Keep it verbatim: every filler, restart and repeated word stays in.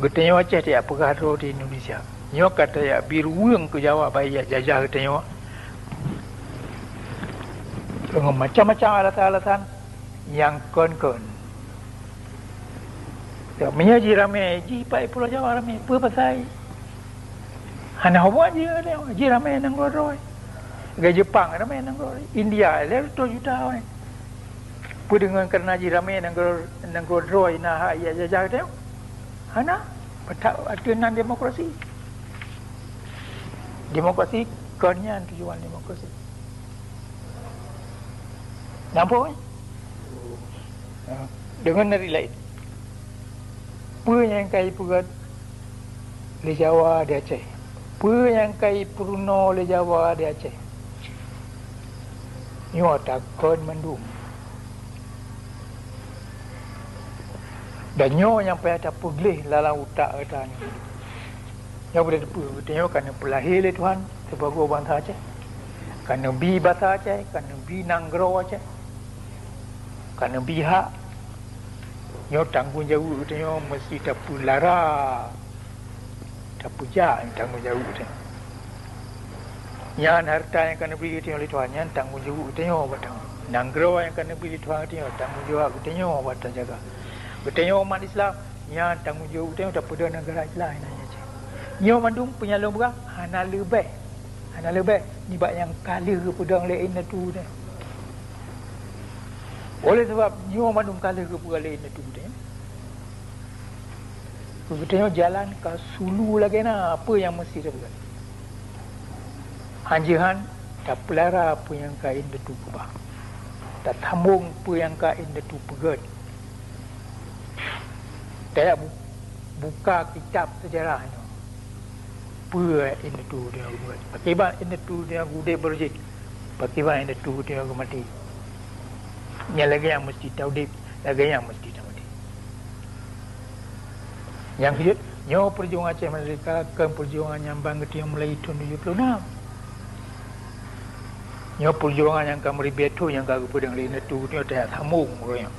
Geutanyoe Aceh tajak peugah droe di Indonesia. Nyoe ka tajak bi ruweueng keu Jawa bak jijajah geutanyoe. Deungon macam-macam alasan-alasan nyang kon-kon. Meunyoe jih ramé, jih bak Pulo Jawa ramé, peue pasai? Hana hubungan jih, jih ramé nanggroe droe. Lagèe Jepang ramé nanggroe, India lhèe reutôh juta awai. Peue deungon kareuna jih ramé nanggroe, nanggroe droe na hak jijajah geutanyoe? Hana, peue that ateueh nan demokrasi. Demokrasi kon nyan tujuan demokrasi. Nampak, eh? Ha, deungon dari laén. Peue nyang ka jipeugöt lé Jawa di Aceh? Peue nyang ka jipeurunoe lé Jawa di Aceh? Nyoe takon mandum. Dan nyoe nyang payah tapeugleh lam utak geutanyoe. Nyoe beutôi teupeu, geutanyoe ka neupeulahé lé Tuhan sibagoe bansa Aceh. Ka neubi basa Aceh, ka neubi nanggroe Aceh. Ka neubi hak. Nyoe tanggong jaweueb geutanyoe meusti tapeulara. Tapeujak tanggong jaweueb geutanyoe. Nyan hareuta nyang ka neubri geutanyoe lé Tuhan, nyan tanggong jaweueb geutanyoe bak tanyoe. Nanggroe nyang ka neubri lé Tuhan geutanyoe, tanggong jaweueb geutanyoe bak tajaga. Geutanyoe umat Islam, nyan tanggong jaweueb geutanyoe tapeudong neugara Islam inan nyan cit. Nyoe mandum peunyalong beurang hana leubeh, hana leubeh nibak nyang ka lheueh geupeudong lé indatu teuh. Oleh sabab nyoe mandum ka lheueh geupeugah lé indatu teuh, keu geutanyoe jalan ka sulu lagèe na, peue nyang meusti tapeugah? Hanjeuhan tapeulara peue nyang ka indatu keubah. Tasambong peue nyang ka indatu peugöt. Tajak bu-, buka kitab seujarah nyoe. Peue indatu geutanyoe geubuet? Pakriban indatu geutanyoe udeb beureujeut? Pakriban indatu geutanyoe geumaté? Nyan lagèe nyan meusti taudeb, lagèe nyan meusti tamaté. Nyang keujeuet, nyoe peujuangan Aceh Merdeka kon peujuangan nyang ban geutanyoe mulai thôn tujoh ploh nam. Nyoe peujuangan nyang ka meuribèe thôn nyang ka geupeudong lé indatu geutanyoe tajak sambong uroe nyoe.